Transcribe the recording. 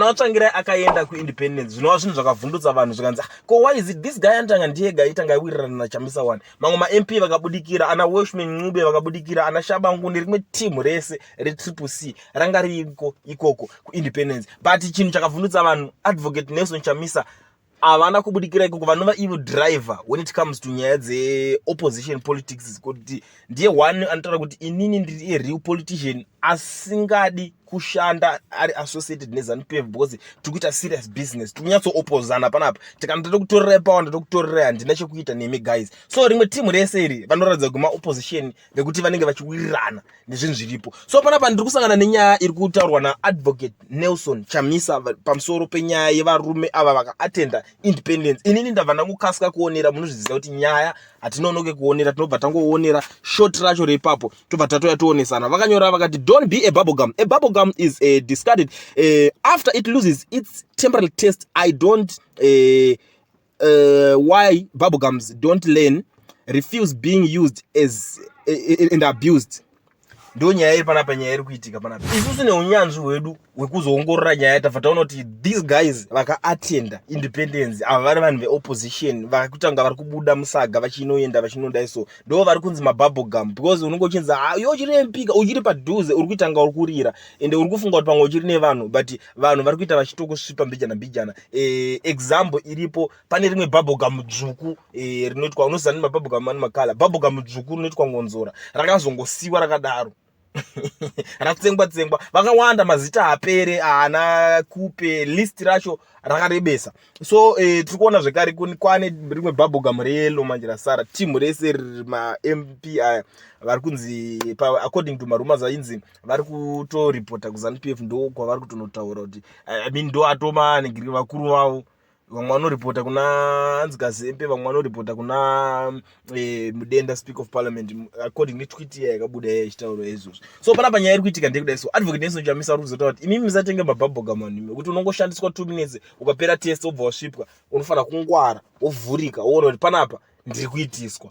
Tikaona VaTsvangirai akaenda kuIndependence, zvinova zvinhu zvakavhundutsa vanhu, zvikanzi, "Ah, ko why is it this guy anotanga ndiyega aitanga aiwirirana naChamisa one?" Mamwe maMP vakabudikira, ana Welshman Ncube vakabudikira, ana Tshabangu nerimwe timu rese reTriple C ranga ririko ikoko kuIndependence. But chinhu chakavhundutsa vanhu, Advocate Nelson Chamisa havana kubudikira ikoko, vanova ivo driver when it comes to nyaya dzeopposition politics, kuti ndiye one anotaura kuti inini ndiri a real politician asingadi kushanda ari associated neZANU PF, because tiri kuita serious business, tiri kunyatsoopozana panapa. Tikana totokutorerai power, ndatokutorerai, handina chekuita nemi guys. So rimwe timu rese iri vanoratidza kumaopposition vekuti vanenge vachiwirirana nezvinhu zviripo. So panapa ndiri kusangana nenyaya iri kutaurwa naAdvocate Nelson Chamisa pamusoro penyaya yevarume ava vakaatenda Independence. Inini ndabva ndangokasika kuonera. Munozviziva kuti nyaya hatinonoke kuonera, tinobva tangoonera short racho reipapo, tobva tatoya toonesana. Vakanyora vakati, "Don't be a bubblegum. A bubblegum is discarded after it loses its temporary taste. I don't why bubblegums don't learn, refuse being used as and abused." Ndo nyaya iri panapa. Nyaya iri kuitika panapa, isusu neunyanzvi hwedu hwekuzoongorora nyaya tabva taona kuti these guys vakaatenda Independence ava vari vanhu veopposition vakutanga vari kubuda musaga vachinoenda vachinodai. So ndo vari kunzi mabubblegum, because unenge uchinzi, "Ah, iwe uchiri MP ka, uchiri padhuze, uri kuitanga uri kurira, ende uri kufunga kuti pamwe uchiri nevanhu," but vanhu vari kuita vachitokusvipa mbijana mbijana. Example iripo, pane rimwe bubblegum dzvuku rinoitwa, unoziva nemabubblegum ane makala, bubblegum dzvuku rinoitwa ngonzora, rakazongosiyiwa rakadaro, ratsengwa tsengwa. Vakawanda, mazita hapere, haana kupe list racho rakarebesa. So tiri kuona zvekare kwane rimwe bubblegum reyellow manje rasara. Timu rese maMP aya vari kunzi, according to marumours ainzi vari kutoripota kuZANU PF, ndo kwavari kutonotaura kuti, I mean, ndo atoma vakuru vavo. Vamwe vanoripota kuna anzi Kazembe, vamwe vanoripota kuna Mudenda, Speaker of Parliament, according netweet iya yakabuda iya ichitaura izvozvo. So panapa nyaya iri kuitika ndekudai. So Advocate Nelson Chamisa vari kuzotaura kuti imimi musatenge mabubblegum anhu, kuti unongoshandiswa 2 minutes, ukapera taste wobva wasvipwa. Unofanira kungwara, wovhurika, woona kuti panapa ndiri kuitiswa.